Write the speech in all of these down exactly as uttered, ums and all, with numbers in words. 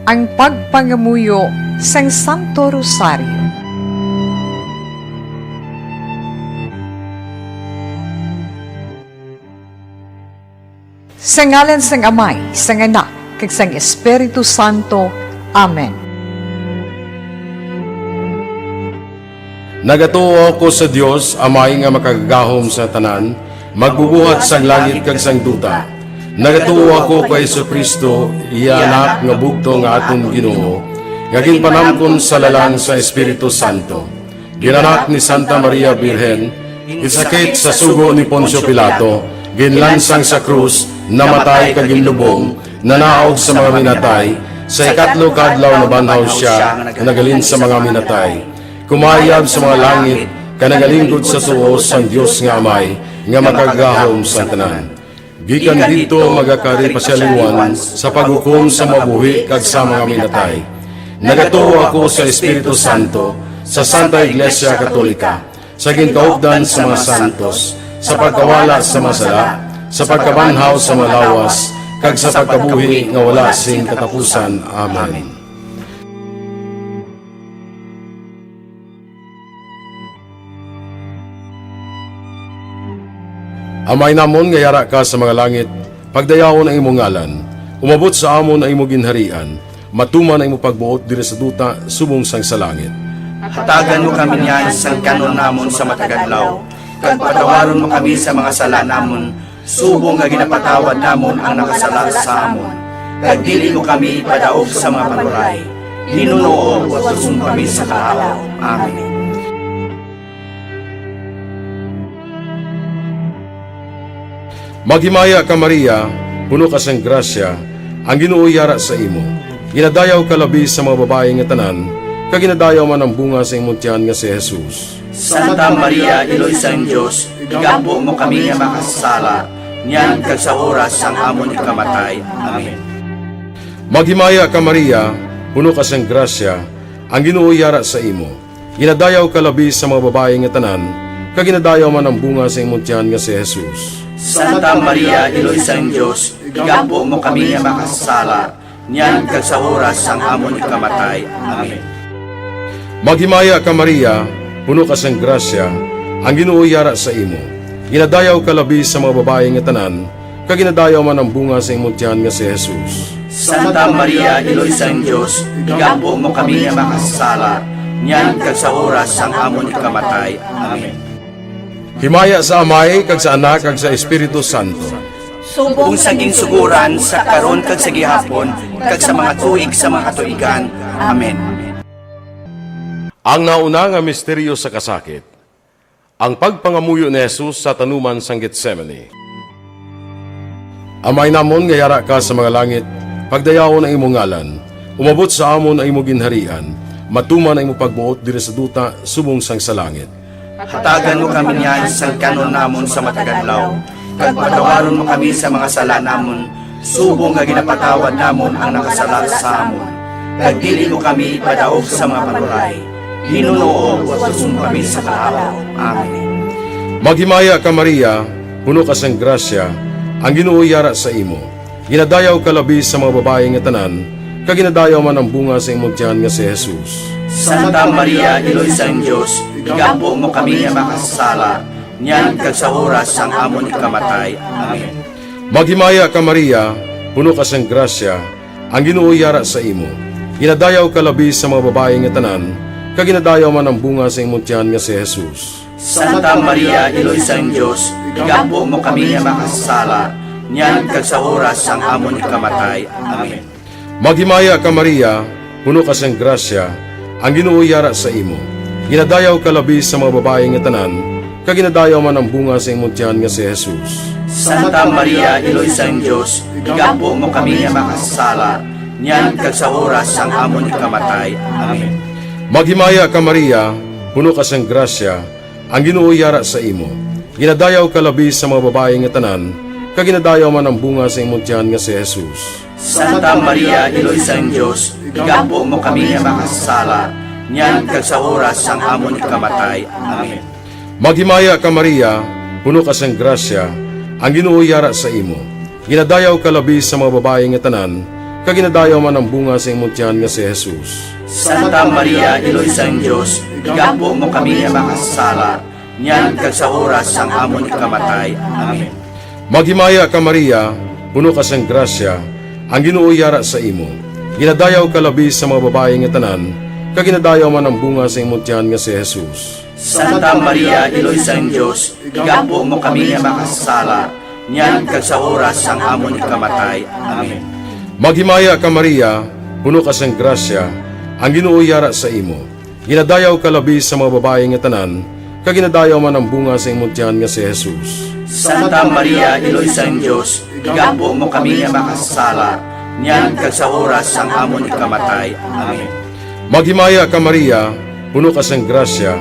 Ang pagpangamuyo sang Santo Rosario. Sa ngalan sang Amay, sang Anak, kag sang Espiritu Santo. Amen. Nagatuo ako sa Dios, Amay nga makagagahom sa tanan, magbubuhat sang langit kag sang duta. Nagatuo ako kay Jesu-Cristo, iya Anak nga bugtong nga aton Ginoo, nga ginpanamkon sa lalang sa Espiritu Santo. Ginanak ni Santa Maria Birhen, ginsakit sa sugo ni Poncio Pilato, ginlansang sa krus, namatay kag ginlubong, nanaog sa mga minatay, sa ikatlo ka adlaw nabanhaw sia, naghalin sa mga minatay. Kumayab sa mga langit, kag nagalinggod sa suo sang Dios nga Amay, nga makagagahom sang tanan. Gikan didto magakari pa sia liwat sa paghukom sa mabuhi kag sa mga minatay. Nagatuo ako sa Espiritu Santo, sa Santa Iglesia Katolika, sa ginkaupdan sa mga santos, sa pagkawala sa mga sala, sa pagkabanhaw sa mga lawas, kag sa pagkabuhi nga wala sing katapusan. Amen. Amay namon nga yara ka sa mga langit, pagdayawon ang imong ngalan. Umabot sa amon ang imong ginharian. Matuman ang imong pagbuot diri sa duta subong sang sa langit. Hatagan mo kami niyan sang kan-on namon sa matag adlaw, kag patawaron mo kami sa mga sala namon, subong nga ginapatawad namon ang nakasala sa amon, kag dili mo kami ipadaog sa mga panuray. Ginoo, watuson mo kami sa kahawa. Amen. Maghimaya ka, Maria, puno ka sang grasya, ang Ginoo yara sa imo. Ginadayaw ka labi sa mga babayi nga tanan, kag ginadayaw man ang bunga sa imong tiyan nga si Jesus. Santa Maria, Iloy sang Dios, igampo mo kami nga makasasala, niyan kag sa oras sang amon ikamatay. Amen. Maghimaya ka, Maria, puno ka sang grasya, ang Ginoo yara sa imo. Ginadayaw ka labi sa mga babayi nga tanan, kag ginadayaw man ang bunga sa imong tiyan nga si Jesus. Santa Maria, Iloy sang Dios, igampo mo kami nga makasasala, niyan kag sa oras sang amon ikamatay. Amen. Maghimaya ka, Maria, puno ka sang grasya, ang Ginoo yara sa imo. Ginadayaw ka labi sa mga babayi nga tanan, kag ginadayaw man ang bunga sa imong tiyan nga si Jesus. Santa Maria, Iloy sang Dios, igampo mo kami nga makasasala, niyan kag sa oras sang amon ikamatay. Amen. Himaya sa Amay, kag sa Anak, kag sa Espiritu Santo. Subong sa ginsugoran, sa karon, kag sa gihapon, kag sa mga tuig sa mga katuigan. Amen. Ang nauna nga misteryo sa kasakit, ang pagpangamuyo ni Jesus sa tanuman sang Getsemani. Amay namon nga yara ka sa mga langit, pagdayawon ang imong ngalan. Umabot sa amon ang imong ginharian. Matuman ang imong pagbuot diri sa duta subong sang sa langit. Hatagan mo kami niyan sang kan-on namon sa matag adlaw, kag patawaron mo kami sa mga sala namon, subong nga ginapatawad namon ang nakasala sa amon. Kag dili mo kami ipadaog sa mga panuray. Ginoo, watuson mo kami sa kahawa. Amen. Maghimaya ka, Maria, puno ka sang grasya, ang Ginoo yara sa imo. Ginadayaw ka labi sa mga babayi nga tanan, kag ginadayaw man ang bunga sa imong tiyan nga si Jesus. Santa Maria, Iloy sang Dios, igampo mo kami nga makasasala, niyan kag sa oras sang amon ikamatay. Amen. Maghimaya ka, Maria, puno ka sang grasya, ang Ginoo yara sa imo. Ginadayaw ka labi sa mga babayi nga tanan, kag ginadayaw man ang bunga sa imong tiyan nga si Jesus. Santa Maria, Iloy sang Dios, igampo mo kami nga makasasala, niyan kag sa oras sang amon ikamatay. Amen. Maghimaya ka, Maria, puno ka sang grasya, ang Ginoo yara sa imo. Ginadayaw ka labi sa mga babayi nga tanan, kag ginadayaw man ang bunga sa imong tiyan nga si Jesus. Santa Maria, Iloy sang Dios, igampo mo kami nga makasasala, niyan kag sa oras sang amon ikamatay. Amen. Maghimaya ka, Maria, puno ka sang grasya, ang Ginoo yara sa imo. Ginadayaw ka labi sa mga babayi nga tanan, kag ginadayaw man ang bunga sa imong tiyan nga si Jesus. Santa Maria, Iloy sang Dios, igampo mo kami nga makasasala, niyan kag sa oras sang amon ikamatay. Amen. Maghimaya ka, Maria, puno ka sang grasya, ang Ginoo yara sa imo. Ginadayaw ka labi sa mga babayi nga tanan, kag ginadayaw man ang bunga sa imong tiyan nga si Jesus. Santa Maria, Iloy sang Dios, igampo mo kami nga makasasala, niyan kag sa oras sang amon ikamatay. Amen. Maghimaya ka, Maria, puno ka sang grasya, ang Ginoo yara sa imo. Ginadayaw ka labi sa mga babayi nga tanan, kag ginadayaw man ang bunga sa imong tiyan nga si Jesus. Santa Maria, Iloy sang Dios, igampo mo kami nga makasasala, niyan kag sa oras sang amon ikamatay. Amen. Maghimaya ka, Maria, puno ka sang grasya, ang Ginoo yara sa imo. Ginadayaw ka labi sa mga babayi nga tanan, kag ginadayaw man ang bunga sa imong tiyan nga si Jesus. Santa Maria, Iloy sang Dios, igampo mo kami nga makasasala, niyan kag sa oras sang amon ikamatay. Amen. Maghimaya ka, Maria, puno ka sang grasya,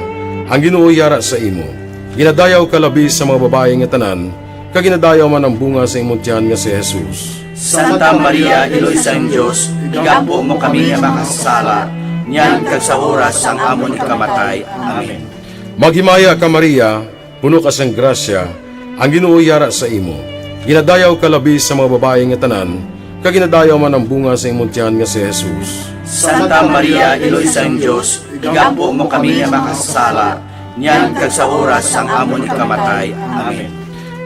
ang Ginoo yara sa imo. Ginadayaw ka labi sa mga babayi nga tanan, kag ginadayaw man ang bunga sa imong tiyan nga si Jesus. Santa Maria, Iloy sang Dios, igampo mo kami nga makasasala, niyan kag sa oras sang amon ikamatay. Amen. Maghimaya ka, Maria, puno ka sang grasya, ang Ginoo yara sa imo. Ginadayaw ka labi sa mga babayi nga tanan, kag ginadayaw man ang bunga sa imong tiyan nga si Jesus. Santa Maria, Iloy sang Dios, igampo mo kami nga makasasala, niyan kag sa oras sang amon ikamatay. Amen.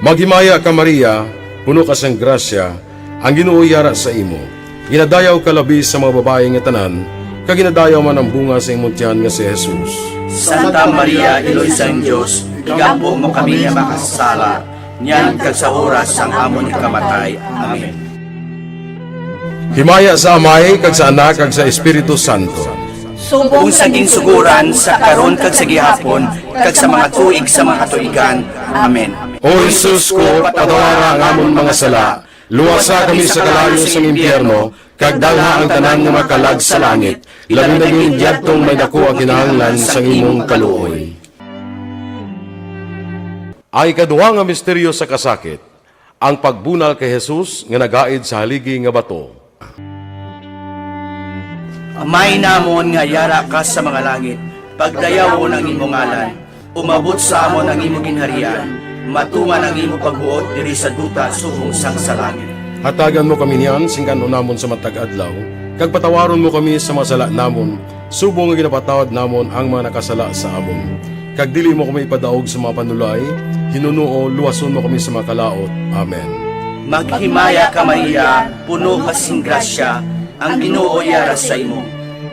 Maghimaya ka, Maria, puno ka sang grasya, ang Ginoo yara sa imo. Ginadayaw ka labi sa mga babayi nga tanan, kag ginadayaw man ang bunga sa imong tiyan nga si Jesus. Santa Maria, Iloy sang Dios, igampo mo kami nga makasasala, niyan kag sa oras sang amon ikamatay. Amen. Himaya sa Amay, kag sa Anak, kag sa Espiritu Santo. Subong sa ginsugoran, sa karon kag sa gihapon, kag sa mga tuig sa mga katuigan. Amen. O Jesus ko, patawara ang amon mga sala, luwasa kami sa kalayo sang impyerno, kag dalha ang tanan nga makalag sa langit, labi na gid yadtong may daku ang kinahanglan sang imong kaluoy. Ang ikaduha nga misteryo sa kasakit, ang pagbunal kay Jesus nga nagaid sa haligi nga bato. Amay namon nga yara ka sa mga langit, pagdayawon ang imo ngalan. Umabot sa amon ang imo ginharian, matuman ang imo pagbuot diri sa duta subong sang sa langit. Hatagan mo kami niyan sing kan-on namon sa matag adlaw, kag patawaron mo kami sa mga sala namon, subong nga ginapatawad namon ang mga nakasala sa amon. Kag dili mo kami ipadaog sa mga panulay, hinunoo, luwason mo kami sa mga kalaut. Amen. Maghimaya ka, Maria, puno ka sing grasya, ang Ginoo yara sa imo.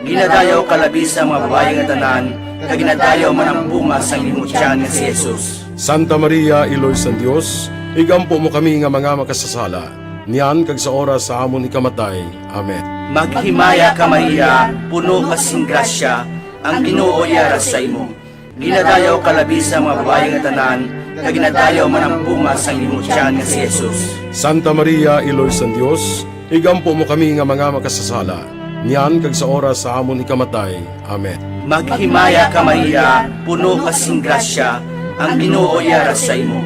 Ginadayaw ka labi sa mga babayi nga tanan, kag ginadayaw man ang bunga sang imo tiyan nga si Jesus. Santa Maria, Iloy sang Dios, igampo mo kami nga mga makasasala, niyan kag sa oras sa amon ikamatay. Amen. Maghimaya ka, Maria, puno ka sing grasya, ang Ginoo yara sa imo. Ginadayaw ka labi sa mga babayi nga tanan, kag ginadayaw man ang bunga sang imo tiyan nga si Jesus. Santa Maria, Iloy sang Dios, igampo mo kami nga mga makasasala, niyan kag sa oras sa amon ikamatay. Amen. Maghimaya ka, Maria, puno ka sing grasya, ang Ginoo yara sa imo.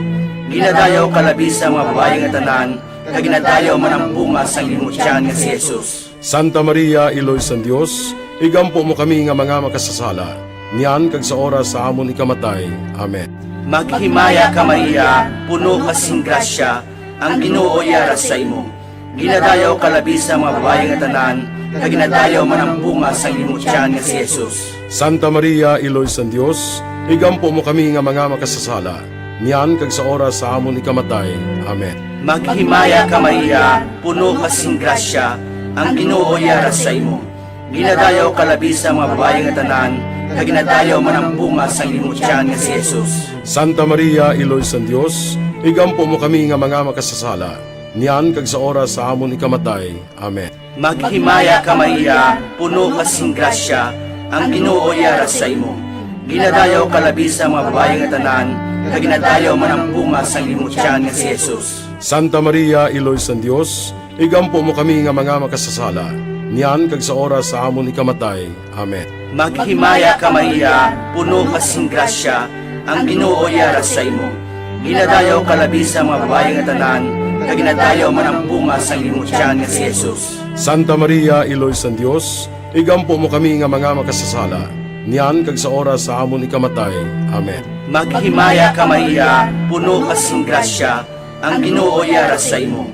Ginadayaw ka labi sa mga babayi nga tanan, kag ginadayaw man ang bunga sang imo tiyan nga si Jesus. Santa Maria, Iloy sang Dios, igampo mo kami nga mga makasasala, niyan kag sa oras sa amon ikamatay. Amen. Maghimaya ka, Maria, puno ka sing grasya, ang Ginoo yara sa imo. Ginadayaw ka labi sa mga babayi nga tanan, kag ginadayaw man ang bunga sang imo tiyan nga si Jesus. Santa Maria, Iloy sang Dios, igampo mo kami nga mga makasasala, niyan kag sa oras sa amon ikamatay. Amen. Maghimaya ka, Maria, puno ka sing grasya, ang Ginoo yara sa imo. Ginadayaw ka labi sa mga babayi nga tanan, kag ginadayaw man ang bunga sang imo tiyan nga si Jesus. Santa Maria, Iloy sang Dios, igampo mo kami nga mga makasasala, niyan kag sa oras sa amon ikamatay. Amen. Maghimaya ka, Maria, puno ka sing grasya, ang Ginoo yara sa imo. Ginadayaw ka labi sa mga babayi nga tanan, kag ginadayaw man ang bunga sang imo tiyan nga si Jesus. Santa Maria, Iloy sang Dios, igampo mo kami nga mga makasasala, niyan kag sa oras sa amon ikamatay. Amen. Maghimaya ka, Maria, puno ka sing grasya, ang Ginoo yara sa imo. Ginadayaw ka labi sa mga babayi nga tanan, kag ginadayaw man ang bunga sang imo tiyan nga si Jesus. Santa Maria, Iloy sang Dios, igampo mo kami nga mga makasasala, niyan kag sa oras sa amon ikamatay. Amen. Maghimaya ka, Maria, puno ka sing grasya, ang Ginoo yara sa imo.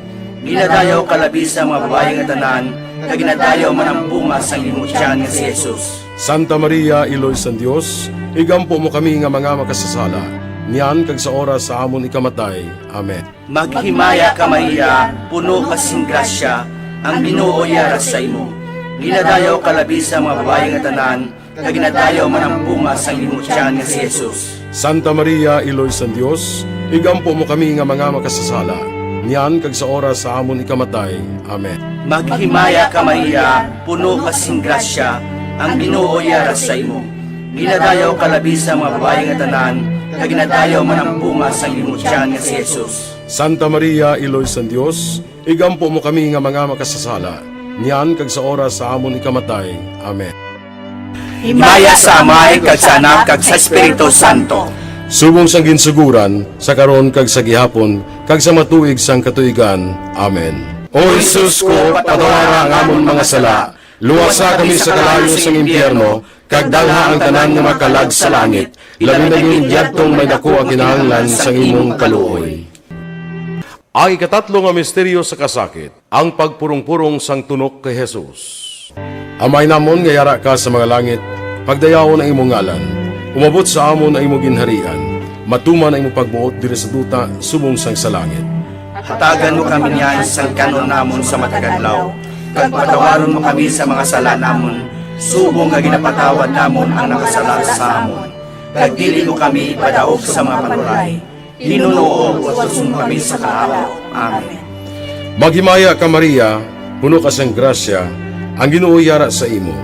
Ginadayaw ka labi sa mga babayi nga tanan, kag ginadayaw man ang bunga sang imong tiyan nga si Jesus. Santa Maria, Iloy sang Dios, igampo mo kami nga mga makasasala, niyan kag sa oras sa amon ikamatay. Amen. Maghimaya ka, Maria, puno ka sing grasya, ang Ginoo yara sa imo. Ginadayaw ka labi sa mga babayi nga tanan, kag ginadayaw man ang bunga sang imong tiyan nga si Jesus. Santa Maria, Iloy sang Dios, igampo mo kami nga mga makasasala, niyan kag sa oras sa amon ikamatay. Amen. Maghimaya ka, Maria, puno ka sing grasya, ang Ginoo yara sa imo. Ginadayaw ka labi sa mga babayi nga tanan, kag ginadayaw man ang bunga sang imong tiyan nga si Jesus. Santa Maria, Iloy sang Dios, igampo mo kami nga mga makasasala, niyan kag sa oras sa amon ikamatay. Amen. Himaya sa Amay, kag sa Anak, kag sa Espiritu Santo. Subong sang ginsugoran, sa karon, kag sa gihapon, kag sa matuig sang katuigan. Amen. O Jesus ko, patawara ang amon mga sala, luwasa kami sa kalayo sang impyerno, kag dalha ang tanan nga makalag sa langit, labi na gid yadtong may daku ang kinahanglan sang imong kaluoy. Ang ikatatlo nga misteryo sa kasakit, ang pagpurong-purong sang tunok kay Jesus. Amay namon nga yara ka sa mga langit, pagdayawon ang imong ngalan. Umabot sa amon ang imong ginharian. Matuman ang imong pagbuot diri sa duta subong sang sa langit. Hatagan mo kami niyan sang kan-on namon sa matag adlaw, kag patawaron mo kami sa mga sala namon, subong nga ginapatawad namon ang nakasala sa amon. Kag dili mo kami ipadaog sa mga panuray, Ginoo, utuson mo kami sa kahawa. Amen. Maghimaya ka, Maria, puno ka sang grasya, ang Ginoo yara sa imo.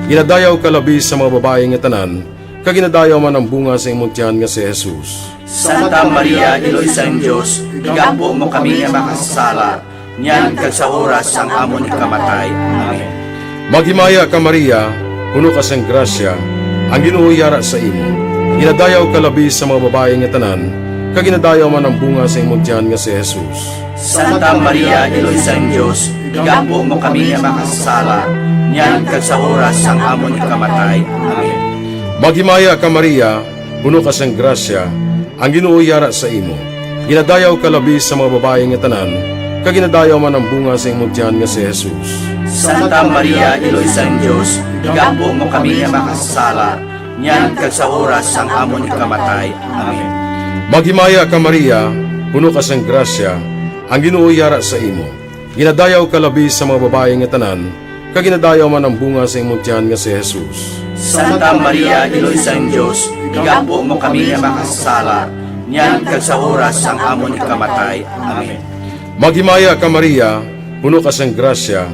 Ginadayaw ka labi sa mga babayi nga tanan, kag ginadayaw man ang bunga sa imong tiyan nga si Jesus. Santa Maria, Iloy sang Dios, igampo mo kami nga makasasala, niyan kag sa oras sang amon ikamatay. Amen. Maghimaya ka, Maria, puno ka sang grasya, ang Ginoo yara sa imo. Ginadayaw ka labi sa mga babayi nga tanan, kag ginadayaw man ang bunga sa imong tiyan nga si Jesus. Santa Maria, Iloy sang Dios, igampo mo kami nga makasasala, niyan kag sa oras sang amon ikamatay. Amen. Maghimaya ka, Maria, puno ka sang grasya, ang Ginoo yara sa imo. Ginadayaw ka labi sa mga babayi nga tanan, kag ginadayaw man ang bunga sa imong tiyan nga si Jesus. Santa Maria, Iloy sang Dios, igampo mo kami nga makasasala, niyan kag sa oras sang amon ikamatay. Amen. Maghimaya ka, Maria, puno ka sang grasya, ang Ginoo yara sa imo. Ginadayaw ka labi sa mga babayi nga tanan, kag ginadayaw man ang bunga sa imong tiyan nga si Jesus. Santa Maria, Iloy sang Dios, igampo mo kami nga makasasala, niyan kag sa oras sang amon ikamatay. Amen. Maghimaya ka, Maria, puno ka sang grasya,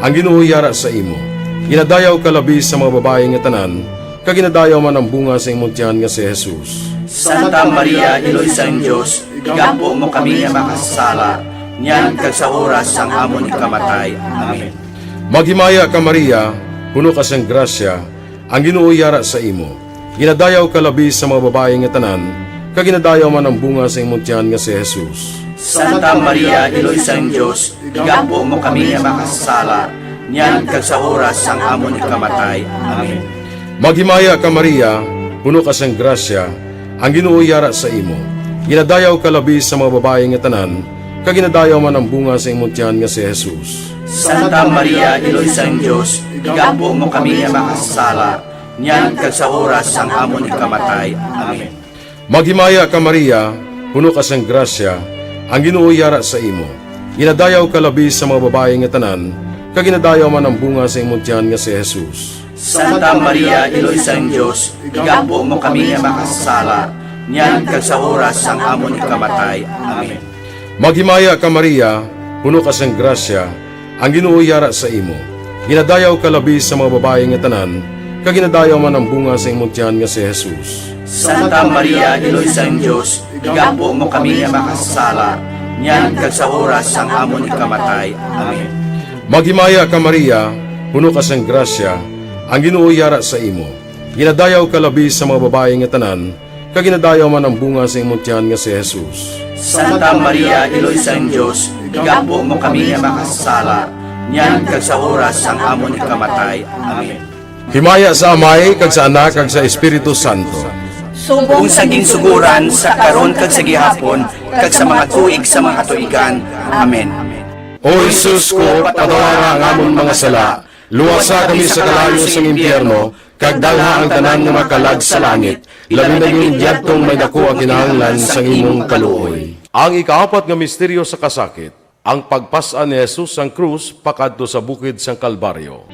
ang Ginoo yara sa imo. Ginadayaw ka labi sa mga babayi nga tanan, kag ginadayaw man ang bunga sa imong tiyan nga si Jesus. Santa Maria, Iloy sang Dios, igampo mo kami nga makasasala, niyan kag sa oras sang amon ikamatay. Amen. Maghimaya ka, Maria, puno ka sang grasya, ang Ginoo yara sa imo. Ginadayaw ka labi sa mga babayi nga tanan, kag ginadayaw man ang bunga sa imong tiyan nga si Jesus. Santa Maria, Iloy sang Dios, igampo mo kami nga makasasala, niyan kag sa oras sang amon ikamatay. Amen. Maghimaya ka, Maria, puno ka sang grasya, ang Ginoo yara sa imo. Ginadayaw ka labi sa mga babayi nga tanan, kag ginadayaw man ang bunga sa imong tiyan nga si Jesus. Santa Maria, Iloy sang Dios, igampo mo kami nga makasasala, niyan kag sa oras sang amon ikamatay. Amen. Maghimaya ka, Maria, puno ka sang grasya, ang Ginoo yara sa imo. Ginadayaw ka labi sa mga babayi nga tanan, kag ginadayaw man ang bunga sa imong tiyan nga si Jesus. Santa Maria, Iloy sang Dios, igampo mo kami nga makasasala, niyan kag sa oras sang amon ikamatay. Amen. Maghimaya ka, Maria, puno ka sang grasya, ang Ginoo yara sa imo. Ginadayaw ka labi sa mga babayi nga tanan, kag ginadayaw man ang bunga sa imong tiyan nga si Jesus. Santa Maria, Iloy sang Dios, igampo mo kami nga makasasala, niyan kag sa oras sang amon ikamatay. Amen. Maghimaya ka, Maria, puno ka sang grasya, ang Ginoo yara sa imo. Ginadayaw ka labi sa mga babayi nga tanan, kag ginadayaw man ang bunga sa imong tiyan nga si Jesus. Santa Maria, Iloy sang Dios, igampo mo kami nga makasasala, niyan kag sa oras sang amon ikamatay. Amen. Himaya sa Amay, kag sa Anak, kag sa Espiritu Santo. Subong sa ginsugoran, sa karon, kag sa gihapon, kag sa mga tuig sa mga katuigan. Amen. O Jesus ko, patawara ang amon mga sala, luwasa kami sa kalayo sang impyerno, kag dalha ang tanan nga makalag sa langit, labi na gid yadtong may daku ang kinahanglan sang imong kaluoy. Ang ikaapat nga misteryo sa kasakit, ang pagpas-an ni Jesus sang krus pakadto sa bukid sang Kalbaryo.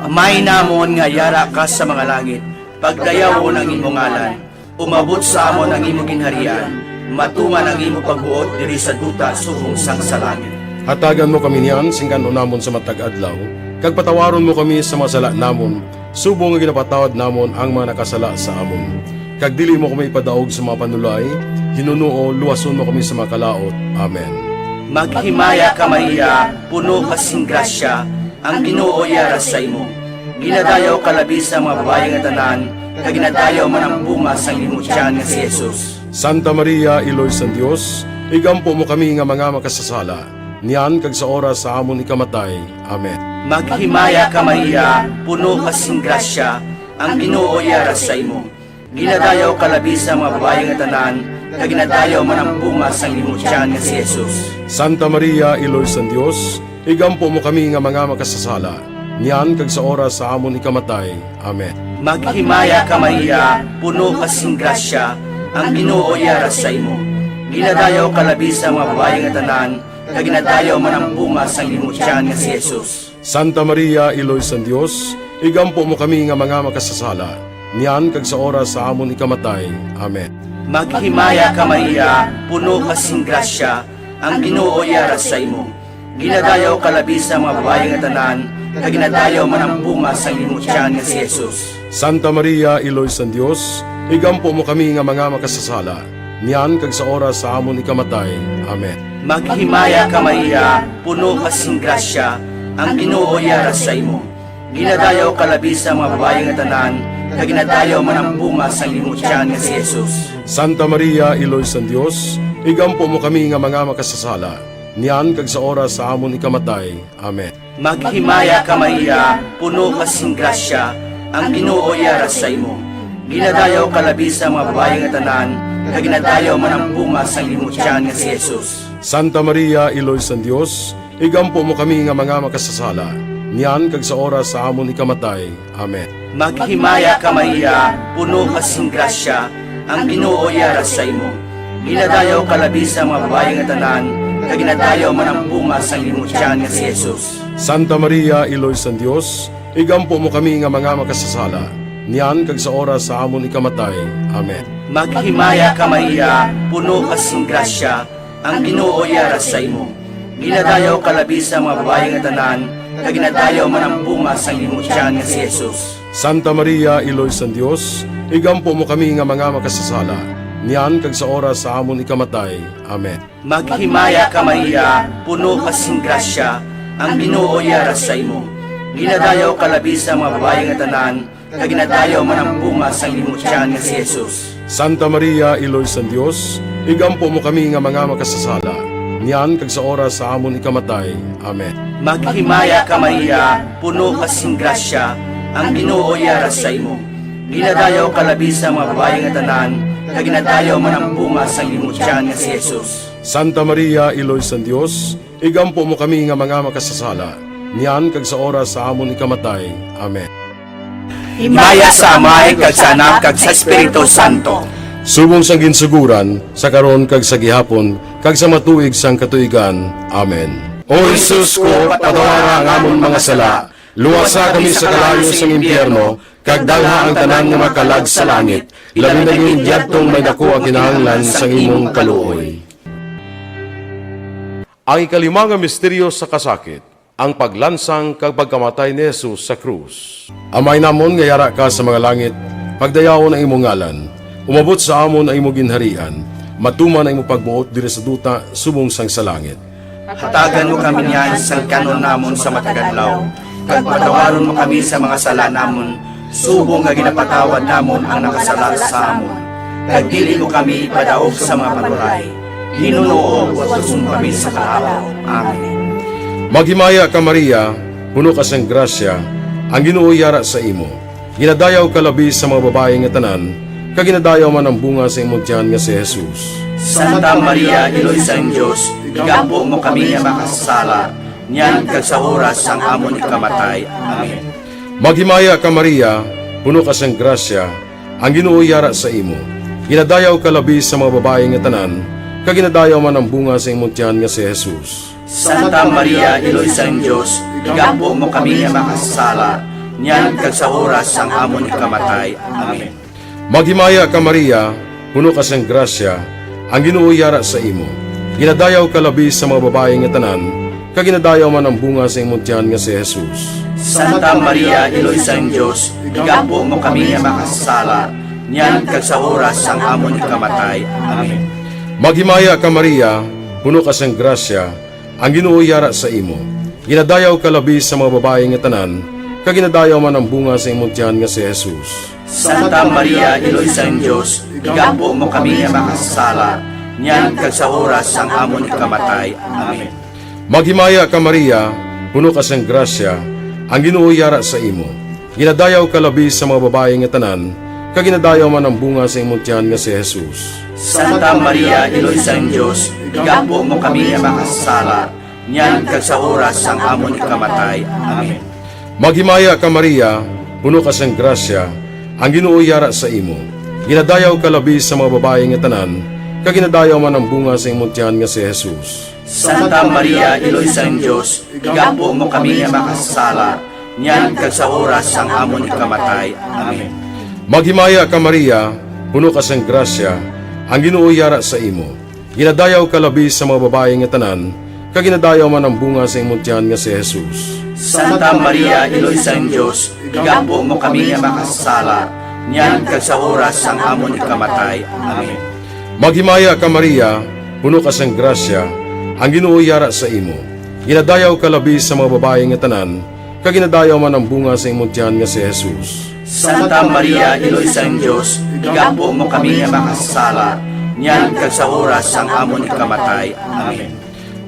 Amay namon nga yara ka sa mga langit, pagdayawon ang imo ngalan. Umabot sa amon ang imo ginharian, matuman ang imo pagbuot diri sa duta subong sang sa langit. Hatagan mo kami niyan sing kan-on namon sa matag adlaw, kag patawaron mo kami sa mga sala namon, subong nga ginapatawad namon ang mga nakasala sa amon. Kag dili mo kami ipadaog sa mga panulay, hinunoo luwason mo kami sa mga kalaut. Amen. Maghimaya ka, Maria, puno ka sing grasya, ang Ginoo yara sa imo. Ginadayaw ka labi sa mga babayi nga tanan, kag ginadayaw man ang bunga sang imo tiyan nga si Jesus. Santa Maria, Iloy sang Dios, igampo mo kami nga mga makasasala, niyan kag sa oras sa amon ikamatay. Amen. Maghimaya ka, Maria, puno ka sing grasya, ang Ginoo yara sa imo. Ginadayaw ka labi sa mga babayi nga tanan, kag ginadayaw man ang bunga sang imo tiyan nga si Jesus. Santa Maria, Iloy sang Dios, igampo mo kami nga mga makasasala, niyan kag sa oras sa amon ikamatay. Amen. Maghimaya ka, Maria, puno ka sing grasya, ang Ginoo yara sa imo. Ginadayaw ka labi sa mga babayi nga tanan, kag ginadayaw man ang bunga sang imo tiyan nga si Jesus. Santa Maria, Iloy sang Dios, igampo mo kami nga mga makasasala, niyan kag sa oras sa amon ikamatay. Amen. Maghimaya ka, Maria, puno ka sing grasya, ang Ginoo yara sa imo. Ginadayaw ka labi sa mga babayi nga tanan, kag ginadayaw man ang bunga sang imo tiyan nga si Jesus. Santa Maria, Iloy sang Dios, igampo mo kami nga mga makasasala, niyan kag sa oras sa amon ikamatay. Amen. Maghimaya ka, Maria, puno ka sing grasya, ang Ginoo yara sa imo. Ginadayaw ka labi sa mga babayi nga tanan, kag ginadayaw man ang bunga sang imo tiyan nga si Jesus. Santa Maria, Iloy sang Dios, igampo mo kami nga mga makasasala, niyan kag sa oras sa amon ikamatay. Amen. Maghimaya ka, Maria, puno ka sing grasya, ang Ginoo yara sa imo. Ginadayaw ka labi sa mga babayi nga tanan, kag ginadayaw man ang bunga sang imo tiyan nga si Jesus. Santa Maria, Iloy sang Dios, igampo mo kami nga mga makasasala, niyan kag sa oras sa amon ikamatay. Amen. Maghimaya ka, Maria, puno ka sing grasya, ang Ginoo yara sa imo. Ginadayaw ka labi sa mga babayi nga tanan, kag ginadayaw man ang bunga sang imo tiyan nga si Jesus. Santa Maria, Iloy sang Dios, igampo mo kami nga mga makasasala, niyan kag sa oras sa amon ikamatay. Amen. Maghimaya ka, Maria, puno ka sing grasya, ang Ginoo yara sa imo. Ginadayaw ka labi sa mga babayi nga tanan, kag ginadayaw man ang bunga sang imo tiyan nga si Jesus. Santa Maria, Iloy sang Dios, igampo mo kami nga mga makasasala, niyan kag sa oras sa amon ikamatay. Amen. Maghimaya ka, Maria, puno ka sing grasya, ang Ginoo yara sa imo. Ginadayaw ka labi sa mga babayi nga tanan, kag ginadayaw man ang bunga sang imo tiyan nga si Jesus. Santa Maria, Iloy sang Dios, igampo mo kami nga mga makasasala, niyan kag sa oras sa amon ikamatay. Amen. Maghimaya ka, Maria, puno ka sing grasya, ang Ginoo yara sa imo. Ginadayaw ka labi sa mga babayi nga tanan, kag ginadayaw man ang bunga sang imo tiyan nga si Jesus. Santa Maria, Iloy sang Dios, igampo mo kami nga mga makasasala, niyan kag sa oras sa amon ikamatay. Amen. Himaya sa Amay, kag sa Anak, kag sa Espiritu Santo. Subong sang ginsugoran, sa karon, kag sa gihapon, kag sa mga tuig sang katuigan. Amen. O Jesus ko, patawara ang amon mga sala, luwasa kami sa kalayo sang impyerno, kag dalha ang tanan nga makalag sa langit, labi na gid yadtong may daku ang kinahanglan sang imong kaluoy. Ang ikalima nga misteryo sa kasakit, ang paglansang kag pagkamatay ni Jesus sa krus. Amay namon nga yara ka sa mga langit, pagdayawon ang imo ngalan. Umabot sa amon ang imo ginharian. Matuman ang imo pagbuot diri sa duta subong sang sa langit. Hatagan mo kami niyan sang kan-on namon sa matag adlaw, kag patawaron mo kami sa mga sala namon, subong nga ginapatawad namon ang nakasala sa amon. Kag dili mo kami ipadaog sa mga panulay. Ginoo, luwason mo kami sa kalaut. Amen. Maghimaya ka, Maria, puno ka sang grasya, ang Ginoo yara sa imo. Ginadayaw ka labi sa mga babayi nga tanan, kag ginadayaw man ang bunga sa imong tiyan nga si Jesus. Santa Maria, Iloy sang Dios, Igampo mo kami nga makasasala, niyan kag sa oras sang amon ikamatay. Amen. Maghimaya ka, Maria, puno ka sang grasya, ang Ginoo yara sa imo. Ginadayaw ka labi sa mga babayi nga tanan, kag ginadayaw man ang bunga sa imong tiyan nga si Jesus. Santa Maria, Iloy sang Dios, igampo mo kami nga makasasala, niyan kag sa oras sang amon ikamatay. Amen. Maghimaya ka, Maria, puno ka sang grasya, ang Ginoo yara sa imo. Ginadayaw ka labi sa mga babayi nga tanan, kag ginadayaw man ang bunga sa imong tiyan nga si Jesus. Santa Maria, Iloy sang Dios, igampo mo kami nga makasasala, niyan kag sa oras sang amon ikamatay. Amen. Maghimaya ka, Maria, puno ka sang grasya, ang Ginoo yara sa imo. Ginadayaw ka labi sa mga babayi nga tanan, kag ginadayaw man ang bunga sa imong tiyan nga si Jesus. Santa Maria, Iloy sang Dios, igampo mo kami nga makasasala, niyan kag sa oras sang amon ikamatay. Amen. Maghimaya ka, Maria, puno ka sang grasya, ang Ginoo yara sa imo. Ginadayaw ka labi sa mga babayi nga tanan, kag ginadayaw man ang bunga sa imong tiyan nga si Jesus. Santa Maria, Iloy sang Dios, igampo mo kami nga makasasala, niyan kag sa oras sang amon ikamatay. Amen. Maghimaya ka, Maria, puno ka sang grasya, ang Ginoo yara sa imo. Ginadayaw ka labi sa mga babayi nga tanan, kag ginadayaw man ang bunga sa imong tiyan nga si Jesus. Santa Maria, Iloy sang Dios, igampo mo kami nga makasasala, niyan kag sa oras sang amon ikamatay. Amen. Maghimaya ka, Maria, puno ka sang grasya, ang Ginoo yara sa imo. Ginadayaw ka labi sa mga babayi nga tanan, kag ginadayaw man ang bunga sa imong tiyan nga si Jesus. Santa Maria, Iloy sang Dios, igampo mo kami nga makasasala, niyan kag sa oras sang amon ikamatay. Amen. Maghimaya ka, Maria, puno ka sang grasya, ang Ginoo yara sa imo. Ginadayaw ka labi sa mga babayi nga tanan, kag ginadayaw man ang bunga sa imong tiyan nga si Jesus. Santa Maria, Iloy sang Dios, igampo mo kami nga makasasala, niyan kag sa oras sang amon ikamatay. Amen.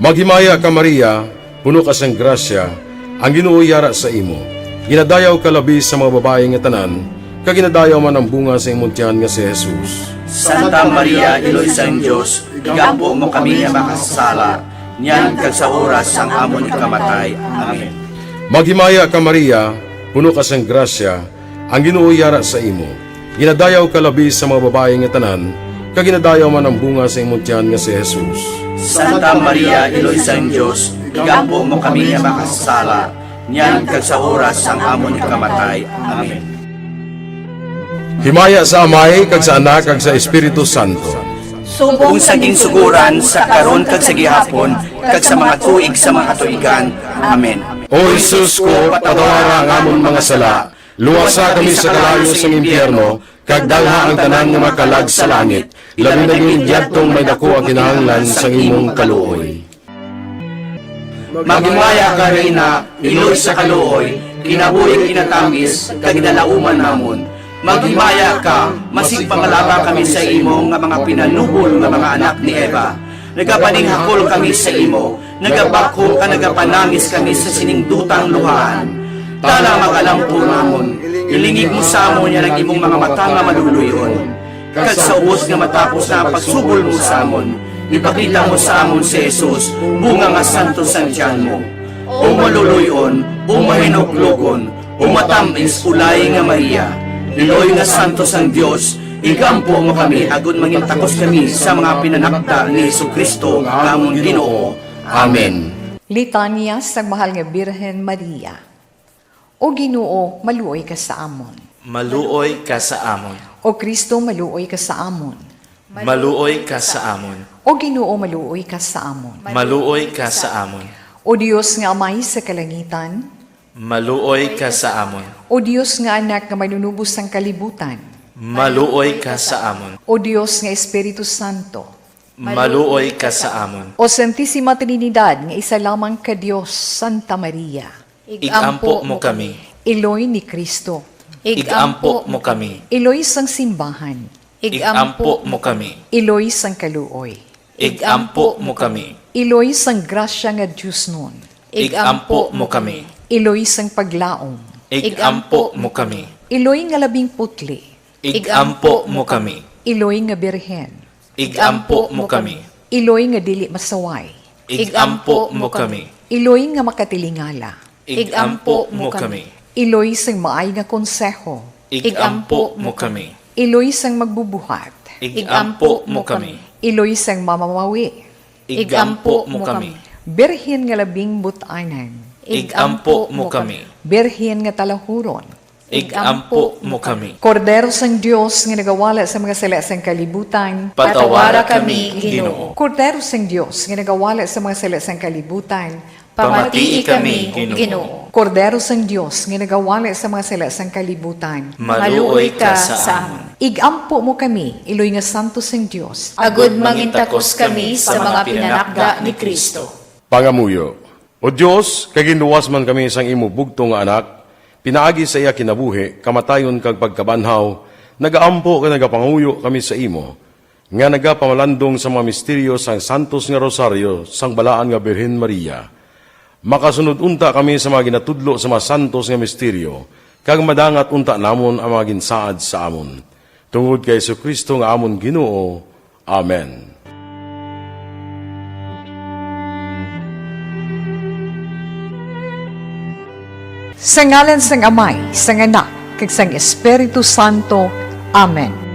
Maghimaya ka, Maria, puno ka sang grasya, ang Ginoo yara sa imo. Ginadayaw ka labi sa mga babayi nga tanan, kag ginadayaw man ang bunga sa imong tiyan nga si Jesus. Santa Maria, Iloy sang Dios, igampo mo kami nga makasasala, niyan kag sa oras sang amon ikamatay. Amen. Maghimaya ka, Maria, puno ka sang grasya, ang Ginoo yara sa imo. Ginadayaw ka labi sa mga babayi nga tanan, kag ginadayaw man ang bunga sa imong tiyan nga si Jesus. Santa Maria, Iloy sang Dios, igampo mo kami nga makasasala, niyan kag sa oras sang amon ikamatay. Amen. Himaya sa Amay, kag sa Anak, kag sa Espiritu Santo. Subong sa ginsugoran, sa karon, kag sa gihapon, kag sa mga tuig sa mga katuigan. Amen. O Jesus ko, patawara ang amon mga sala, luwasa kami sa kalayo sang impyerno, kag dalha ang tanan nga makalag sa langit, labi na gid yadtong may daku ang kinahanglan sang imong kaluoy. Maghimaya ka, Reyna, iloy sa kaluoy, kinabuhi, kinatamis, kag ginalauman namon. Maghimaya ka, masigpangalaba kami sa imo nga mga pinalubol nga mga anak ni Eva. Nagapaninghakol kami sa imo, nagabakhom kag nagapanangis kami sa sining dutang luhaan. Tana, mag-alampo namon, ilingig mo sa amon yan ang imong mga mata nga maluluy-on. Kag sa ubos nga matapos na ang pagsubol mo sa amon, ipakita mo sa amon si Jesus, bunga nga santos sang tiyan mo. O maluloy-on, o mahinuklogon, o matamis, ulay nga Maria, iloy nga santos sang Dios, igampo mo kami agod mangin takos kami sa mga pinanakda ni Jesu-Cristo nga amon Ginoo. Amen. Litanya sang Mahal nga Birhen Maria. O Ginoo, maluoy ka sa amon. Maluoy ka sa amon. O Cristo, maluoy ka sa amon. Maluoy ka sa amon. O Ginoo, maluoy ka sa amon. Maluoy ka sa amon. O Dios nga Amay sa kalangitan. Maluoy ka sa amon. O Dios nga Anak nga Manunubos sang kalibutan. Maluoy ka sa amon. O Dios nga Espiritu Santo. Maluoy ka sa amon. O Santisima Trinidad nga isa lamang ka Dios, Santa Maria. Ig-ampo mo kami. Iloy ni Cristo. Ig-ampo mo kami. Iloy sang simbahan. Ig-ampo mo kami. Iloy sang kaluoy. Ig-ampo mo kami. Iloy sang grasya nga diosnon. Ig-ampo mo kami. Iloy sang paglaom. Ig-ampo mo kami. Iloy nga labing putli. Ig-ampo mo kami. Iloy nga birhen. Ig-ampo mo kami. Iloy nga dili masaway. Ig-ampo mo kami. Iloy nga makatilingala. Ig-ampo mo kami. Iloy sang maay nga konseho. Ig-ampo mo kami. Iloy sang magbubuhat. Ig-ampo mo kami. Iloy sang mamamawi. Ig-ampo mo kami. Birhen nga labing but-anan. Ig-ampo mo kami. Birhen nga talahuron. Ig-ampo mo kami. Kordero sang Dios nga nagawala sa mga sala sang kalibutan. Patawara kami, Ginoo. Kordero sang Dios nga nagawala sa mga sala sang kalibutan. Pamatii kami, Ginoo. Kordero sang Dios nga nagawala sa mga sala sang kalibutan. Maluoy ka sa amon. Ig-ampo mo kami, iloy nga santos sang Dios. Agod mangintakos kami sa mga pinanakda ni Cristo. Pangamuyo. O Dios, kay ginluwas man kami sang imo bugtong nga Anak, pinaagi sa iya kinabuhi, kamatayon kag pagkabanhaw, nagaampo kag nagapangamuyo kami sa imo, nga nagapamalandong sa mga misteryo sang santos nga rosaryo sang Balaan nga Birhen Maria. Makasunod unta kami sa mga ginatudlo sa mga santos nga misteryo, kag madangat unta namon ang mga ginsaad sa amon. Tungod kay Jesu-Cristo nga amon Ginoo. Amen. Sa ngalan sang Amay, sang Anak, kag sang Espiritu Santo. Amen.